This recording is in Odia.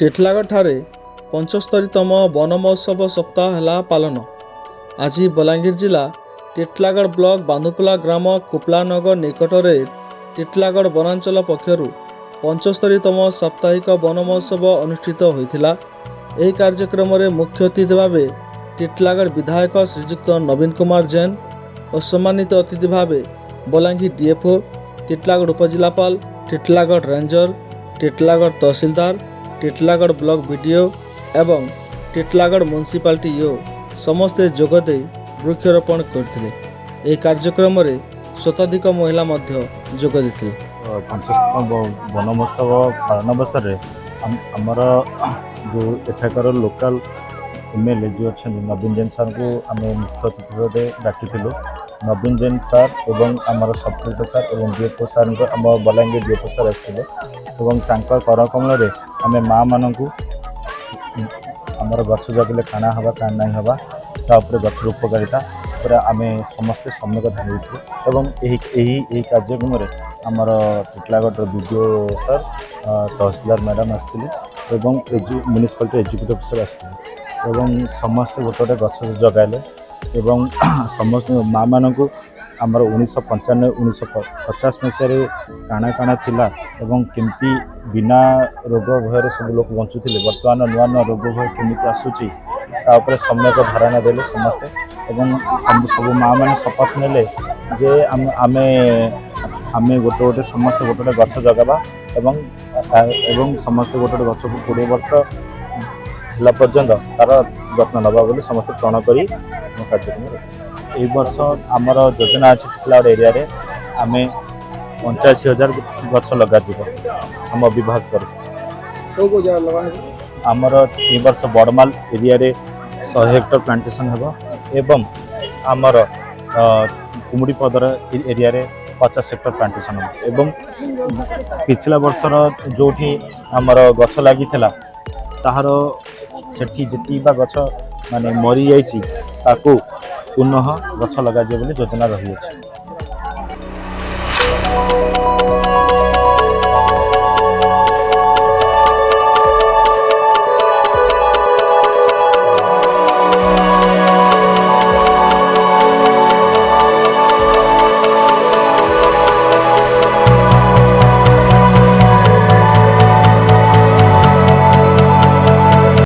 ଟିଟଲାଗଡ଼ଠାରେ 75ତମ ବନ ମହୋତ୍ସବ ସପ୍ତାହ ହେଲା ପାଳନ। ଆଜି ବଲାଙ୍ଗୀର ଜିଲ୍ଲା ଟିଟଲାଗଡ଼ ବ୍ଲକ ବାନ୍ଧୁପଲା ଗ୍ରାମ କୁପଲାନଗର ନିକଟରେ ଟିଟଲାଗଡ଼ ବନାଞ୍ଚଳ ପକ୍ଷରୁ 75ତମ ସାପ୍ତାହିକ ବନ ମହୋତ୍ସବ ଅନୁଷ୍ଠିତ ହୋଇଥିଲା। ଏହି କାର୍ଯ୍ୟକ୍ରମରେ ମୁଖ୍ୟ ଅତିଥି ଭାବେ ଟିଟଲାଗଡ଼ ବିଧାୟକ ଶ୍ରୀଯୁକ୍ତ ନବୀନ କୁମାର ଜୈନ ଓ ସମ୍ମାନିତ ଅତିଥି ଭାବେ ବଲାଙ୍ଗୀର ଡିଏଫ୍ଓ, ଟିଟଲାଗଡ଼ ଉପଜିଲ୍ଲାପାଳ, ଟିଟଲାଗଡ଼ ରେଞ୍ଜର, ଟିଟଲାଗଡ଼ ତହସିଲଦାର, ଟିଟଲାଗଡ଼ ବ୍ଲକ ବିଡିଓ ଏବଂ ଟିଟଲାଗଡ଼ ମ୍ୟୁନିସିପାଲିଟି ଇଓ ସମସ୍ତେ ଯୋଗଦେଇ ବୃକ୍ଷରୋପଣ କରିଥିଲେ। ଏହି କାର୍ଯ୍ୟକ୍ରମରେ ଶତାଧିକ ମହିଳା ମଧ୍ୟ ଯୋଗ ଦେଇଥିଲେ। 75ତମ ବନ ମହୋତ୍ସବ ପାଳନ ଅବସରରେ ଆମର ଯେଉଁ ଏଠାକାର ଲୋକାଲ ଏମଏଲଏ ଯିଏ ଅଛନ୍ତି, ନବୀନ ଜୈନ ସାର୍ଙ୍କୁ ଆମେ ମୁଖ୍ୟ ଅତିଥି ଭାବେ ଡାକିଥିଲୁ। ନବୀନ ଜୈନ ସାର୍ ଏବଂ ଆମର ସବ୍ କଲେକ୍ଟର ସାର୍ ଏବଂ ଡିଏଫ୍ଓ ସାର୍ଙ୍କ, ଆମ ବଲାଙ୍ଗୀର ଡିଏଫ୍ଓ ସାର୍ ଆସିଥିଲେ ଏବଂ ତାଙ୍କ କରକମଳରେ ଆମେ ମାଆମାନଙ୍କୁ ଆମର ଗଛ ଜଗିଲେ କାଣା ହେବା, କାଣା ନାହିଁ ହେବା, ତା ଉପରେ ଗଛର ଉପକାରିତା ପୁରା ଆମେ ସମସ୍ତେ ସମ୍ୟକ ଧ୍ୟାନ ଦେଇଥିଲୁ। ଏବଂ ଏହି ଏହି ଏହି କାର୍ଯ୍ୟକ୍ରମରେ ଆମର ଟିଟଲାଗଡ଼ର ବିଡିଓ ସାର୍, ତହସିଲଦାର ମ୍ୟାଡ଼ାମ୍ ଆସିଥିଲେ ଏବଂ ମ୍ୟୁନିସିପାଲିଟି ଏକ୍ଜିକ୍ୟୁଟିଭ୍ ଅଫିସର ଆସିଥିଲେ ଏବଂ ସମସ୍ତେ ଗୋଟେ ଗୋଟେ ଗଛ ଜଗାଇଲେ ଏବଂ ସମସ୍ତ ମାଆମାନଙ୍କୁ ଆମର 1995, 1950 ମସିହାରେ କାଣା କାଣା ଥିଲା ଏବଂ କେମିତି ବିନା ରୋଗ ଭୟରେ ସବୁ ଲୋକ ବଞ୍ଚୁଥିଲେ, ବର୍ତ୍ତମାନ ନୂଆ ନୂଆ ରୋଗ ଭୟ କେମିତି ଆସୁଛି, ତା ଉପରେ ସମ୍ୟକ ଧାରଣା ଦେଲେ ସମସ୍ତେ। ଏବଂ ସବୁ ସବୁ ମାଆମାନେ ଶପଥ ନେଲେ ଯେ ଆମେ ଆମେ ଆମେ ଗୋଟେ ଗୋଟେ ସମସ୍ତେ ଗୋଟେ ଗୋଟେ ଗଛ ଜଗାବା ଏବଂ ଏବଂ ସମସ୍ତେ ଗୋଟେ ଗୋଟେ ଗଛକୁ 20 ବର୍ଷ ହେଲା ପର୍ଯ୍ୟନ୍ତ ତାର ଯତ୍ନ ନେବା ବୋଲି ସମସ୍ତେ ପ୍ରଣ କରି ଆମ କାର୍ଯ୍ୟକ୍ରମ ରଖିବୁ। ଏଇ ବର୍ଷ ଆମର ଯୋଜନା ଅଛି, ଟିଟଲାଗଡ଼ ଏରିଆରେ ଆମେ 85,000 ଗଛ ଲଗାଯିବ ଆମ ବିଭାଗ ତରଫରୁ। କେଉଁ କେଉଁ ଜାଗା ଲଗା ହେବ? ଆମର ଏ ବର୍ଷ ବଡ଼ମାଲ ଏରିଆରେ 100 ହେକ୍ଟର ପ୍ଲାଣ୍ଟେସନ୍ ହେବ ଏବଂ ଆମର କୁମୁଡ଼ିପଦର ଏରିଆରେ 50 ହେକ୍ଟର ପ୍ଲାଣ୍ଟେସନ୍ ହେବ। ଏବଂ ପିଛିଲା ବର୍ଷର ଯେଉଁଠି ଆମର ଗଛ ଲାଗିଥିଲା, ତାହାର ସେଠି ଯେତିକି ବା ଗଛ ମାନେ ମରିଯାଇଛି, ତାକୁ ପୁନଃ ଗଛ ଲଗାଯିବ ବୋଲି ଯୋଜନା ରହିଅଛି।